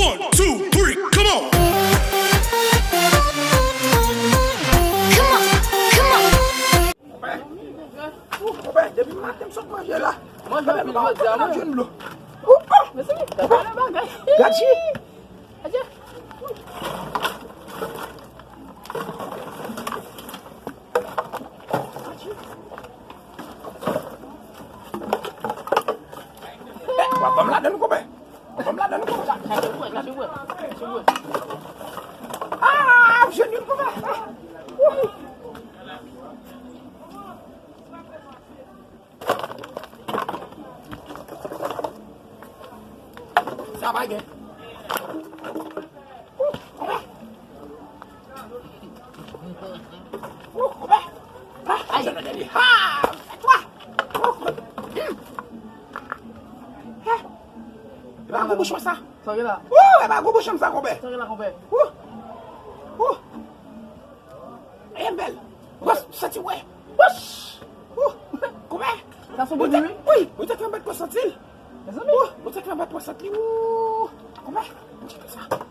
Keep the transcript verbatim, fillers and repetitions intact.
One, two, three, come on! Come on, come on! Konpè, depi maten m sot manje la. Manje anpil jodi a, wi. Gad ji. W ap ban m ladann, konpè. W ap ban m ladann, konpè. Chache bwè, chache bwè, chache bwè. Ah, m jwenn youn, konpè. Ah. Wouhou. Sa pa gen. Ay. Epa gwo bouchon sa. Sa gen la? Wou, epa gwo bouchon sa, konpè. Sa gen la, konpè? Wou. Wou. Ayen bèl. Wòch, santi wè. Wòch. Wou. Konpè. Sa se bon, wi. Wi, ou te fè mèt pou santi l. Mezanmi. Wou, ou te fè mèt pou santi l. Wou. Konpè. Ou tcheke sa.